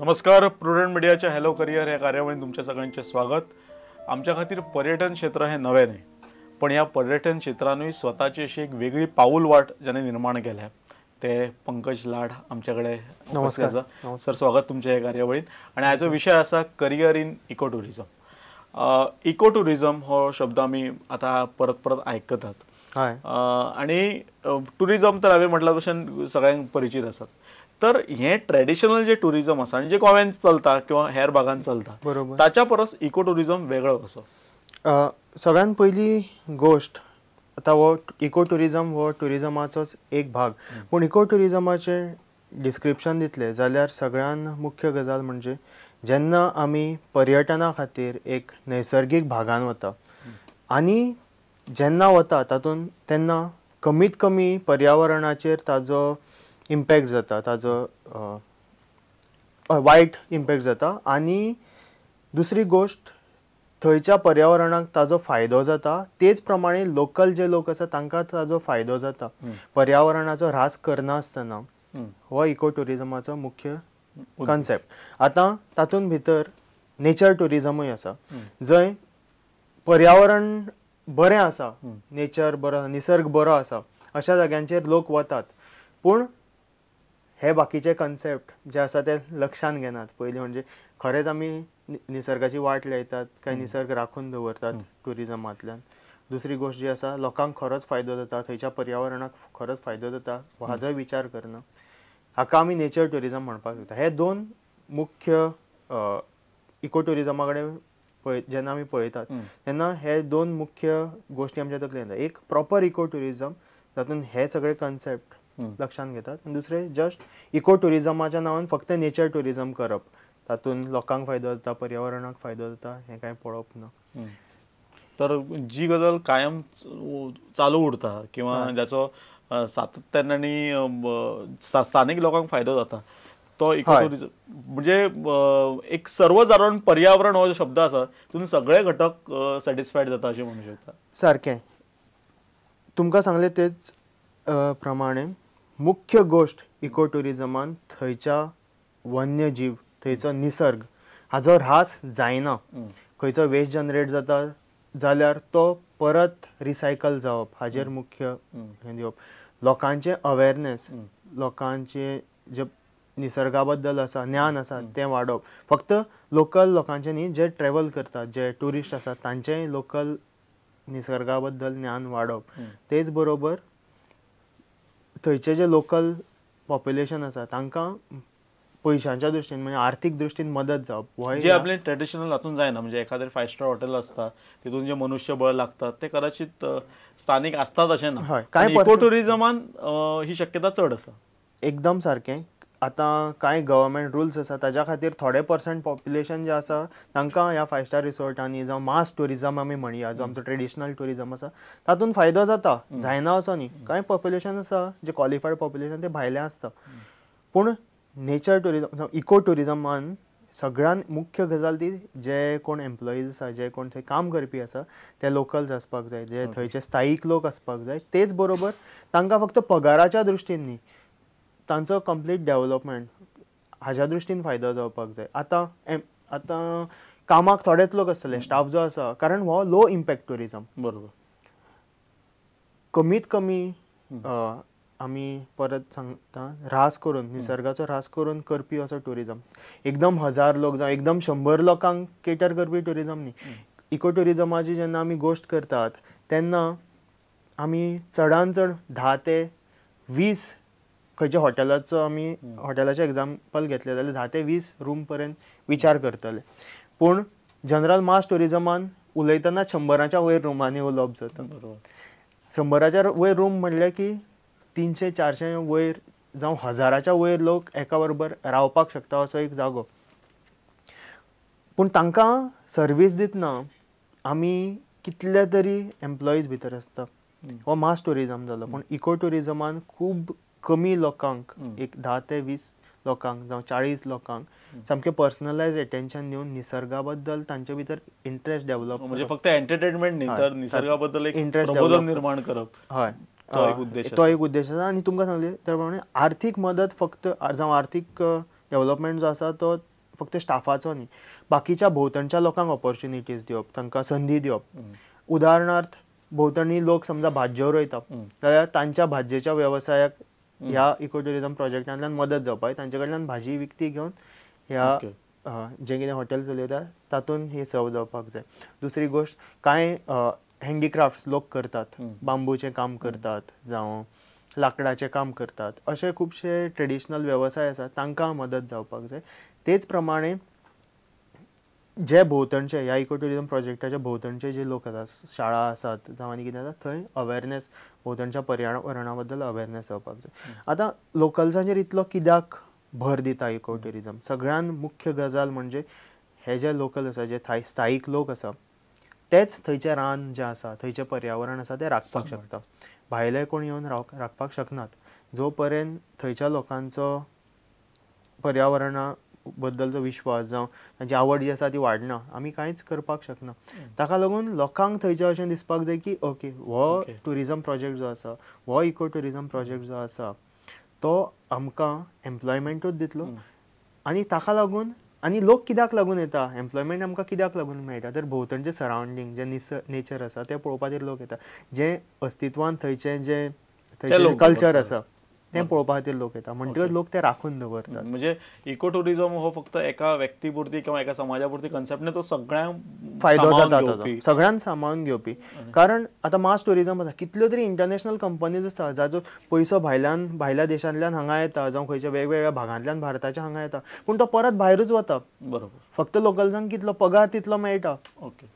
नमस्कार, प्रुडंट मिडियाच्या hello career ह्या कार्यावळीन तुमच्या सगळ्यांचे स्वागत। आमच्या खातीर पर्यटन क्षेत्र हे नवें न्ही, पण ह्या पर्यटन क्षेत्रानूय स्वताची अशी एक वेगळी पाऊल वाट ज्याने निर्माण केल्या ते पंकज लाड आमच्याकडे उपस्थित आसा। सर, स्वागत तुमच्या ह्या कार्यावळीन। आणि आयचो विशय आसा career in eco tourism. Eco tourism हो शब्द आमी आतां परत परत आयकतात आणि टुरिझम तर हांवें म्हटल्या भशेन सगळ्यांक परिचीत आसात। तर हे ट्रेडिशनल जे टुरिझम आसा आणि जे गोव्यान चलता किंवा हेर भागान चलता, बरोबर, ताच्या परस इको टुरिझम वेगळो कसो? सगळ्यात पहिली गोष्ट, आता हो इको टुरिझम हो टुरिझमाचोच एक भाग, पूण इको टुरिझमाचे डिस्क्रिप्शन दितले जाल्यार सगळ्यान मुख्य गजाल म्हणजे जेन्ना आमी पर्यटना खातीर एक नैसर्गीक भागान वता आनी जेन्ना वता तातूंत तेन्ना कमीत कमी पर्यावरणाचेर ताजो इम्पॅक्ट जाता, ताजो वायट इम्पॅक्ट जाता आनी दुसरी गोष्ट थंयच्या पर्यावरणाक ताजो फायदो जाता, तेच प्रमाणे लोकल जे लोक आसा तांकां ताजो फायदो जाता, पर्यावरणाचो ऱ्हास करनासतना। हो इको टुरिझमाचो मुख्य कॉन्सेप्ट। आतां तातूंत भितर नेचर टुरिझमूय आसा, जंय पर्यावरण बरें आसा, नेचर बरो, निसर्ग बरो आसा, अशा जाग्यांचेर लोक वतात, पूण हे बाकीचे कॉन्सेप्ट जे आसा ते लक्षांत घेनात। पयलीं म्हणजे खरेंच आमी निसर्गाची वाट लायतात काय निसर्ग राखून दवरतात टुरिझमांतल्यान। दुसरी गोष्ट जी आसा, लोकांक खरोच फायदो जाता, थंयच्या पर्यावरणाक खरोच फायदो जाता हाजोय विचार करना, हाका आमी नेचर टुरिझम म्हणपाक शकता। हे दोन मुख्य इको टुरिझमा कडेन जेन्ना आमी पळयतात तेन्ना हे दोन मुख्य गोष्टी आमच्या तकलेन येता। एक प्रॉपर इको टुरिझम जातून हे सगळे कॉन्सेप्ट लक्षांत घेतात, आनी दुसरें जस्ट इको टुरिझमाच्या नांवान फक्त नेचर टुरिझम करप, तातूंत लोकांक फायदो जाता, पर्यावरणाक फायदो जाता हें कांय पळोवप ना। तर जी गजाल कायम चालू उरता किंवा जाचो सातत्यान आनी स्थानीक लोकांक फायदो जाता तो इको टुरिझम। म्हणजे एक सर्वसाधारण पर्यावरण हो शब्द आसा तितून सगळे घटक सॅटिस्फायड जाता अशें म्हणू शकता। सारकें तुमकां सांगलें तेच प्रमाणे मुख्य गोष्ट इको टुरिझमान थंयच्या वन्यजीव, थंयचो निसर्ग हाजो ऱ्हास जायना, खंयचो वेस्ट जनरेट जाता जाल्यार तो परत रिसायकल जावप हाजेर मुख्य हें दिवप, लोकांचें अवेरनेस, लोकांचें जे निसर्गा बद्दल आसा ज्ञान आसा तें वाडोवप, फक्त लोकल लोकांचें न्ही, जे ट्रेवल करतात, जे ट्युरिस्ट आसात तांचेंय लोकल निसर्गा बद्दल ज्ञान वाडोवप, तेच बरोबर थंयचे जे लोकल पॉप्युलेशन आसा तांकां पयशांच्या दृश्टीन म्हणजे आर्थीक दृश्टीन मदत जावप। जे आपले ट्रेडिशनल हातून जायना, म्हणजे एखादें फायव स्टार हॉटेल आसता तितून जे मनुष्यबळ लागतात ते कदाचित स्थानीक आसतात अशें ना, कांय इको टुरिझमान ही शक्यता चड आसा। एकदम सारकें। आतां कांय गव्हर्मेंट रुल्स आसा ताज्या खातीर थोडे पर्संट पॉप्युलेशन जे आसा तांकां ह्या फायव स्टार रिसॉर्टांनी जावं मास टुरिझम आमी म्हणया, जो आमचो ट्रेडिशनल टुरिझम आसा तातूंत फायदो जाता, जायना असो न्ही। कांय पॉप्युलेशन आसा जे क्वॉलिफायड पॉप्युलेशन ते भायलें आसता, पूण नेचर टुरिझम इको टुरिझमान सगळ्यान मुख्य गजाल ती जे कोण एम्प्लॉईज आसा, जे कोण थंय काम करपी आसा ते लोकल्स आसपाक जाय, जे थंयचे स्थायीक लोक आसपाक जाय, तेच बरोबर तांकां फक्त पगाराच्या दृश्टीन न्ही, तांचो कंप्लीट डेव्हलपमेंट हाज्या दृश्टीन फायदो जावपाक जाय। आतां आतां कामाक थोडेच लोक आसतले, स्टाफ जो आसा, कारण हो लो इम्पॅक्ट टुरिझम, बरोबर, कमीत कमी आमी परत सांगता ऱ्हास करून, निसर्गाचो ऱ्हास करून करपी असो टुरिझम। एकदम 1000 लोक जावं एकदम 100 लोकांक केटर करपी टुरिझम न्ही। इको टुरिझमाची जेन्ना आमी गोश्ट करतात तेन्ना आमी चडान चड 10 ते 20 खंयच्या हॉटेलाचो आमी हॉटेलाचें एग्जाम्पल घेतलें जाल्यार 10 ते 20 रूम पर्यंत विचार करतले, पूण जनरल मास टुरिझमान उलयतना 100च्या वयर रुमांनी उलोवप जाता। 100च्या वयर रूम म्हणलें की 300-400 वयर जावं 1000च्या वयर लोक एका बरोबर रावपाक शकता असो एक जागो, पूण तांकां सर्वीस दितना आमी कितले तरी एम्प्लॉईज भितर आसता। हो मास टुरिझम जालो, पूण इको टुरिझमान खूब कमी लोकांक, एक 10 ते 20 लोकांक जावं 40 लोकांक सामकें पर्सनलायज एटेन्शन दिवन निसर्गा बद्दल तांचे भितर इंट्रस्ट डेव्हलप, म्हणजे फक्त एंटरटेनमेंट न्ही तर निसर्गा बद्दल एक इंट्रस्ट प्रबोधन निर्माण करप, हय, तो एक उद्देश, तो एक उद्देश आसा। आनी तुमकां सांगलें त्या प्रमाणे आर्थीक मदत फक्त जावं आर्थीक डेव्हलपमेंट जो आसा तो फक्त स्टाफाचो न्ही, बाकीच्या भोंवतणच्या लोकांक ऑपॉर्च्युनिटीज दिवप, तांकां संदी दिवप. उदाहरणार्थ भोंवतणी लोक समजा भाजयो रोयता जाल्यार तांच्या भाजयेच्या वेवसायाक ह्या इको ट्युरिजम प्रोजेक्टांतल्यान मदत जावपाक, तांचे कडल्यान भाजी विकती घेवन ह्या जें कितें हॉटेल चलयता तातूंत ही सर्व जावपाक जाय. दुसरी गोश्ट, कांय हँडीक्राफ्ट्स लोक करतात, बांबूचें काम करतात जावं लांकडाचें काम करतात, अशे खुबशे ट्रेडिशनल वेवसाय आसात, तांकां मदत जावपाक जाय. तेच प्रमाणे जे भोंवतणचे ह्या इको ट्युरिजम प्रोजेक्टाच्या भोंवतणचे जे लोक आसात, शाळा आसात जावं आनी कितें आसा, थंय अवेरनेस, भोंवतणच्या पर्यावरणा बद्दल अवेरनेस जावपाक जाय. आतां लोकल्सांचेर इतलो कित्याक भर दिता इको ट्युरिजम? सगळ्यान मुख्य गजाल म्हणजे हे जे लोकल आसा, जे स्थायीक लोक आसा, तेच थंयचें रान जें आसा, थंयचें पर्यावरण आसा तें राखपाक शकता. भायले कोण येवन राखपाक शकनात. जो पर्यंत थंयच्या लोकांचो पर्यावरणा बद्दलचो विश्वास जावं तांची आवड जी आसा ती वाडना, आमी कांयच करपाक शकना. ताका लागून लोकांक थंयचें अशें दिसपाक जाय की ओके, हो ट्युरिजम प्रोजेक्ट जो आसा, हो इको ट्युरिजम प्रोजेक्ट जो आसा तो आमकां एम्प्लॉयमेंटूच दितलो. आनी ताका लागून, आनी लोक कित्याक लागून येता, एम्प्लॉयमेंट आमकां कित्याक लागून मेळटा, तर भोंवतणचें सरावंडींग जें नेचर आसा तें पळोवपा खातीर लोक येता, जें अस्तित्वान थंयचें जें थंयचें कल्चर आसा तें पळोवपा खातीर लोक येता, म्हणटकच लोक ते राखून दवरतात. म्हणजे इको ट्युरिजम हो फक्त एका व्यक्ती पुरती किंवा एका समाजा पुरती कन्सेप्ट न्ही, तो सगळ्यांक फायदो जाता, ताचो सगळ्यांक सामावून घेवपी. कारण आतां मास ट्युरिजम आसा, कितल्यो तरी इंटरनॅशनल कंपनीज आसा जाचो पयसो भायल्यान, भायल्या देशांतल्यान हांगा येता, जावं खंयच्या वेगवेगळ्या भागांतल्यान भारताच्या हांगा येता, पूण तो परत भायरूच वता. बरोबर, फक्त लोकल्सांक कितलो पगार तितलो मेळटा, ओके,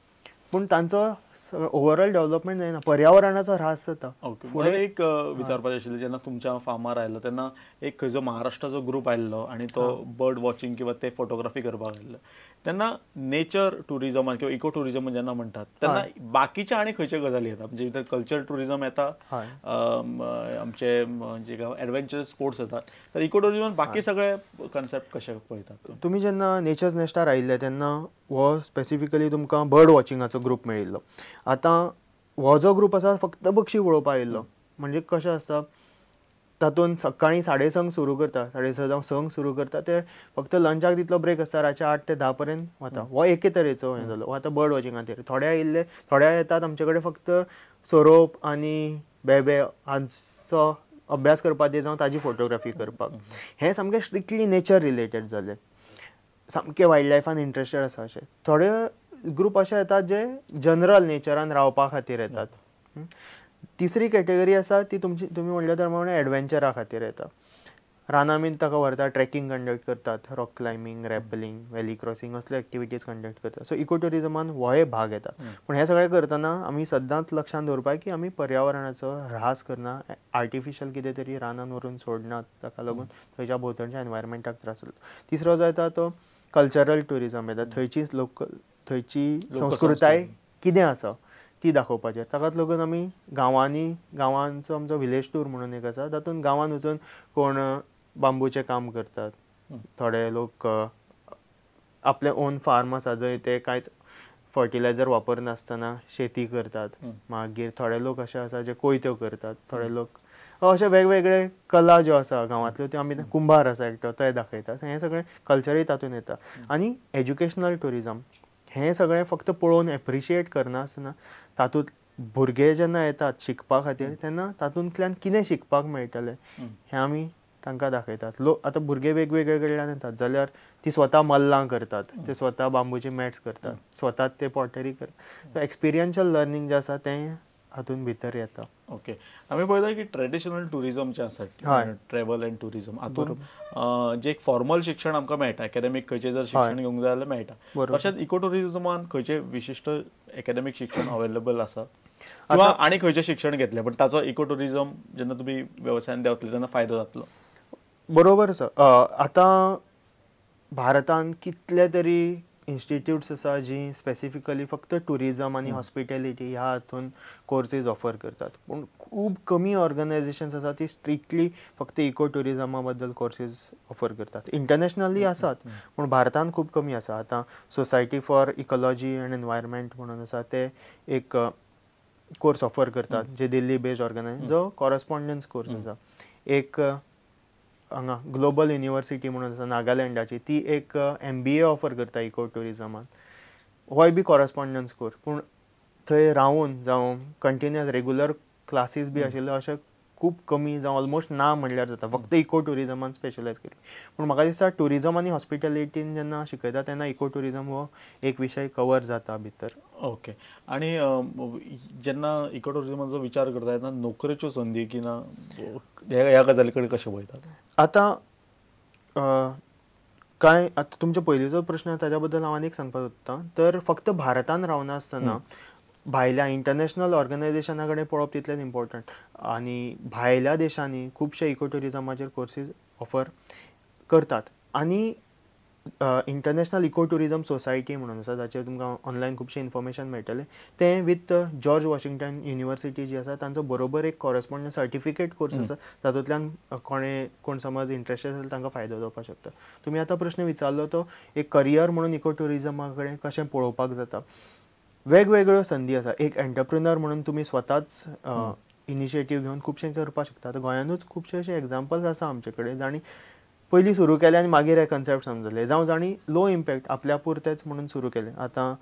पूण तांचो ओवरऑल डेव्हलपमेंट जायना, पर्यावरणाचो ऱ्हास जाता. ओके, फुडें एक विचारपाचें आशिल्लें, जेन्ना तुमच्या फार्मार आयलो तेन्ना एक खंयचो महाराष्ट्राचो ग्रूप आयिल्लो आनी तो बर्ड वॉचिंग किंवा ते फोटोग्राफी करपाक आयिल्लो, तेन्ना नेचर ट्युरिजमान किंवा इको ट्युरिजम जेन्ना म्हणटात तेन्ना बाकीच्या आनी खंयच्यो गजाली येता? म्हणजे भितर कल्चर ट्युरिजम येता, आमचे जे एडवेंचर स्पोर्ट्स येतात, तर इको ट्युरिजमान बाकी सगळे कन्सेप्ट कशे पळयतात तुमी? जेन्ना नेचर्स नेस्टार आयिल्ले तेन्ना हो स्पेसिफिकली तुमकां बर्ड वॉचिंगाचो ग्रूप मेळिल्लो. आतां हो जो ग्रूप आसा फक्त पक्षी पळोवपाक आयिल्लो. म्हणजे कशें आसता, तातूंत सकाळीं 6:30 सुरू करता, 6:30 जावं 6 सुरू करता, ते फक्त लंचाक तितलो ब्रेक आसता, रातचे 8 ते 10 पर्यंत वता. हो एके तरेचो हें जालो. आतां बर्ड वॉचिंगा खातीर थोडे आयिल्ले, थोडे येतात आमचे कडेन फक्त सोरोप आनी बेबे हांचो अभ्यास करपाक जावं ताजी फोटोग्राफी करपाक. हें सामकें स्ट्रिक्टली नेचर रिलेटेड जालें, सामकें वायल्ड लायफान इंट्रस्टेड आसा अशें. थोडे ग्रूप अशे येतात जे जनरल नेचरान रावपा खातीर येतात. तिसरी कॅटेगरी आसा ती तुमची, तुमी म्हणल्या त्या प्रमाणे एडवेंचरा खातीर येता. रानां बीन ताका व्हरता, ट्रेकिंग कंडक्ट करतात, rock climbing, rappelling, valley crossing असल्यो एक्टिविटीज कंडक्ट करतात. सो इको ट्युरिजमान होय भाग येता. पूण हें सगळें करतना आमी सदांच लक्षांत दवरपाक की आमी पर्यावरणाचो ऱ्हास करना, आर्टिफिशियल कितें तरी रानान व्हरून सोडनात, ताका लागून थंयच्या भोंवतणच्या एनवायरमेंटाक त्रास जाता. तिसरो जो येता तो कल्चरल ट्युरिजम येता, थंयची लोकल, थंयची संस्कृताय कितें आसा ती दाखोवपाचेर. ताकाच लागून आमी गांवांनी, गांवांचो आमचो विलेज टूर म्हणून एक आसा, तातूंत गांवांत वचून कोण बांबूचें काम करतात, थोडे लोक आपले ओन फार्म आसा जंय ते कांयच फर्टिलायझर वापरनासतना शेती करतात, मागीर थोडे लोक अशे आसा जे कोयत्यो करतात, थोडे लोक अशे वेगवेगळे कला ज्यो आसा गांवांतल्यो त्यो आमी, कुंभार आसा एकटो ते दाखयतात. हें सगळें कल्चरूय तातूंत येता. आनी एज्युकेशनल ट्युरिजम हें सगळें फक्त पळोवन एप्रिशिएट करनासतना तातूंत भुरगे जेन्ना येतात शिकपा खातीर तेन्ना तातूंतल्यान कितें शिकपाक मेळटलें हें आमी तांकां दाखयतात. लोक आतां भुरगे वेगवेगळे कडल्यान येतात जाल्यार ती स्वता मल्लां करतात, ते स्वता बांबूची मॅट्स करतात, स्वता ते पॉटरी करतात. एक्सपिरियन्शियल लर्निंग जें आसा तें हातूंत भितर येता. ओके, आमी पळयता की ट्रेडिशनल ट्युरिजम जें आसा, ट्रॅवल एंड ट्युरिजम, हातूंत जे एक फॉर्मल शिक्षण आमकां मेळटा, एकेडमीक खंयचें जर शिक्षण घेवंक जाय जाल्यार मेळटा, तशेंच इको ट्युरिजमान खंयचें विशिश्ट एकेडमीक शिक्षण अवेलेबल आसा किंवा आनी खंयचें शिक्षण घेतलें पण ताचो इको ट्युरिजम जेन्ना तुमी वेवसायान देंवतले तेन्ना फायदो जातलो? बरोबर आसा. आतां भारतांत कितले तरी इन्स्टिट्यूट्स आसा जी स्पेसिफिकली फक्त ट्युरिजम आनी हॉस्पिटॅलिटी ह्या हातून कोर्सीज ऑफर करतात, पूण खूब कमी ऑर्गनायझेशन्स आसा ती स्ट्रिक्टली फक्त इको ट्युरिजमा बद्दल कोर्सीज ऑफर करतात. इंटरनॅशनली आसात पूण भारतांत खूब कमी आसा. आतां society for ecology and environment म्हणून आसा, ते एक कोर्स ऑफर करतात जे दिल्ली बेस्ड ऑर्गनायझेशन, जो कॉरस्पॉन्डन्स कोर्स आसा. एक हांगा ग्लोबल युनिवर्सिटी म्हणून आसा नागालँडाची, ती एक एमबीए ऑफर करता इको ट्युरिजमान. होय बी कॉरस्पॉन्डन्स कोर्स, पूण थंय रावून जावं कंटिन्युअस रेगुलर क्लासीस बी आशिल्ले अशें खूब कमी जावं ऑलमोस्ट ना म्हणल्यार जाता. फक्त इको ट्युरिजमान स्पेशलायज करपी. पूण म्हाका दिसता ट्युरिजम आनी हॉस्पिटॅलिटीन जेन्ना शिकयता तेन्ना इको ट्युरिजम हो एक विशय कवर जाता भितर. ओके, आनी जेन्ना इको ट्युरिजमाचो विचार करता तेन्ना नोकरेच्यो संदी की ना ह्या गजाली कडेन कशें पळयतात? आतां कांय आतां तुमचो पयलींचो प्रश्न ताच्या बद्दल हांव आनीक सांगपाक सोदतां. तर फक्त भारतान रावनासतना भायल्या इंटरनॅशनल ऑर्गनायझेशना कडेन पळोवप तितलेंच इम्पॉर्टंट आनी भायल्या देशांनी खुबशे इको ट्युरिजमाचेर कोर्सीस ऑफर करतात. आनी इंटरनॅशनल इको ट्युरिजम सोसायटी म्हणून आसा, जाचेर तुमकां ऑनलायन खुबशें इन्फॉर्मेशन मेळटलें. तें विथ जॉर्ज वॉशिंग्टन युनिवर्सिटी जी आसा तांचो बरोबर एक कॉरस्पॉन्डन्स सर्टिफिकेट कोर्स आसा, तातूंतल्यान कोणे कोण समज इंट्रस्टेड आसा तांकां फायदो जावपाक शकता. तुमी आतां प्रश्न विचारलो तो एक करियर म्हणून इको ट्युरिजमा कडेन कशें पळोवपाक जाता. वेगवेगळ्यो संदी आसा. एक एंटरप्रिनर म्हणून तुमी स्वताच इनिशिएटीव घेवन खुबशें करपाक शकता. आतां गोंयानूच खुबशे अशे एग्जाम्पल्स आसा आमचे कडेन जांणी पयलीं सुरू केलें आनी मागीर हे कन्सेप्ट समजले, जावं जांणी लो इम्पॅक्ट आपल्या पुरतेच म्हणून सुरू केलें. आतां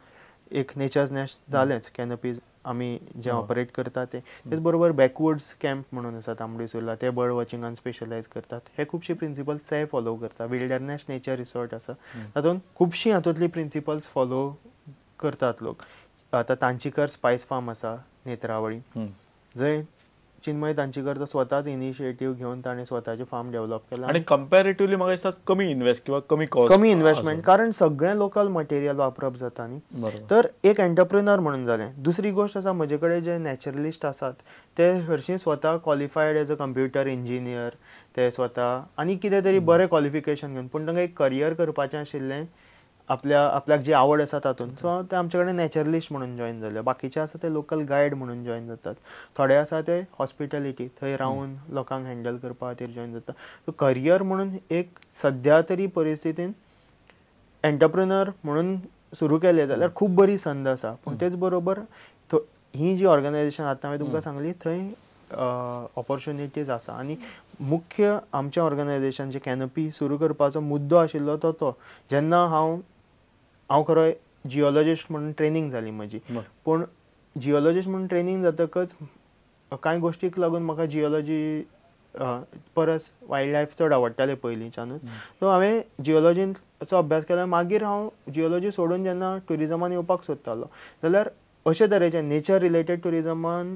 एक नेचर्स नॅस्ट जालेंच, कॅनपीज आमी जे ऑपरेट करता ते, तेच बरोबर बॅकवुड्स कॅम्प म्हणून आसा तांबडी सुर्ला, ते बर्ड वॉचिंगान स्पेशलायज करतात. हे खुबशे प्रिंसिपल्स ते फॉलो करता. विल्डरनेस नेचर रिसॉर्ट आसा, तातूंत खुबशीं हातूंतलीं प्रिंसिपल्स फॉलो करतात लोक. आतां तांचीकर स्पायस फार्म आसा नेत्रावळी, जंय चिन्मय तांचीकर तो स्वताच इनिशिएटीव घेवन ताणें स्वताचें फार्म डेव्हलप केलां. आनी कंपॅरेटिवली म्हाका दिसता कमी इन्वेस्ट किंवा कमी कॉस्ट, कमी इन्वेस्टमेंट, कारण सगळें लोकल मटेरियल वापरप जाता न्ही. तर एक एंटरप्रिनर म्हणून जालें. दुसरी गोश्ट आसा, म्हजे कडेन जे नॅचरलिस्ट आसात ते हरशीं स्वता qualified as a computer engineer, ते स्वता आनी कितें तरी बरें क्वॉलिफिकेशन घेवन, पूण तांकां एक करियर करपाचें आशिल्लें आपल्या आपल्याक जी आवड आसा तातूंत. सो ते आमचे कडेन नॅचरलिस्ट म्हणून जॉयन जाले. बाकीचे आसा ते लोकल गायड म्हणून जॉयन जातात, थोडे आसा ते हॉस्पिटॅलिटी थंय रावन लोकांक हँडल करपा खातीर जॉयन जाता. सो करियर म्हणून एक सद्या तरी परिस्थितीन एंटरप्रिनर म्हणून सुरू केलें जाल्यार खूब बरी संद आसा. पूण तेच बरोबर ही जी ऑर्गनायझेशन आतां हांवें तुमकां सांगली थंय ऑपॉर्च्युनिटीज आसा. आनी मुख्य आमच्या ऑर्गनायझेशन जे कॅनपी सुरू करपाचो मुद्दो आशिल्लो तो तो जेन्ना हांव हांव खरो जियोलॉजिस्ट म्हणून ट्रेनींग जाली म्हजी, पूण जियोलॉजिस्ट म्हणून ट्रेनींग जातकच कांय गोश्टीक लागून म्हाका जियोलॉजी परस वायल्ड लायफ चड आवडटालें पयलींच्यानूच. सो हांवें जियोलॉजीचो अभ्यास केलो. मागीर हांव जियोलॉजी सोडून जेन्ना ट्युरिजमान येवपाक सोदतालो जाल्यार अशे तरेचे नेचर रिलेटेड ट्युरिजमान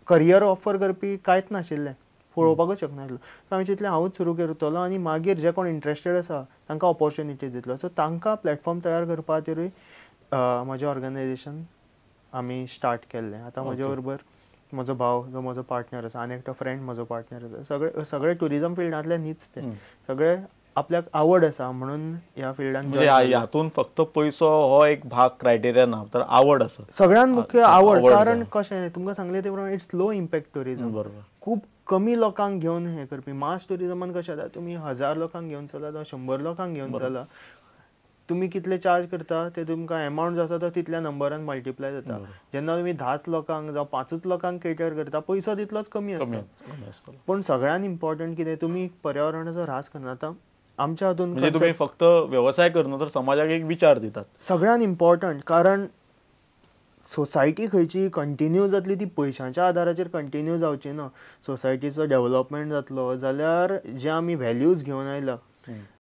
करियर ऑफर करपी कांयच नाशिल्लें, पळोवपाकूच शकनासलो. सो हांवें चिंतलें हांवूच सुरू करतलो आनी मागीर जे कोण इंट्रस्टेड आसा तांकां ऑपॉर्च्युनिटीज दितलो. सो तांकां प्लॅटफॉर्म तयार करपा खातीरूय म्हजें ऑर्गनायझेशन आमी स्टार्ट केल्लें. आतां म्हजे बरोबर म्हजो भाव जो म्हजो पार्टनर आसा, आनी एकटो फ्रेंड म्हजो पार्टनर आसा, सगळे सगळे ट्युरिजम फिल्डांतले न्हीच, ते सगळे आपल्याक आवड आसा म्हणून ह्या फिल्डान. हातून फक्त पयसो हो एक भाग क्रायटेरिया ना, तर आवड आसा सगळ्यांत मुख्य आवड. कारण कशें तुमकां सांगलें ते प्रमाणे it's low impact tourism. बरोबर, खूब कमी लोकांक घेवन हें करपी. मास ट्युरिजमान कशें जाता, तुमी 1000 लोकांक घेवन चला जावं 100 लोकांक घेवन चला, तुमी कितले चार्ज करता ते तुमकां एमावंट जो आसा तो तितल्या नंबरान मल्टिप्लाय जाता. जेन्ना तुमी 10 लोकांक जावं 5 लोकांक केटर करता पयसो तितलोच कमी आसता. पूण सगळ्यांत इम्पॉर्टंट कितें, तुमी पर्यावरणाचो ऱ्हास करना. आतां आमच्या हातून म्हणजे तुमी फक्त वेवसाय करना तर समाजाक एक विचार दितात, सगळ्यांत इम्पॉर्टंट. कारण सोसायटी खंयची कंटिन्यू जातली ती पयशांच्या आदाराचेर कंटिन्यू जावची ना. सोसायटीचो डेव्हलपमेंट जातलो जाल्यार जे आमी व्हॅल्यूज घेवन आयला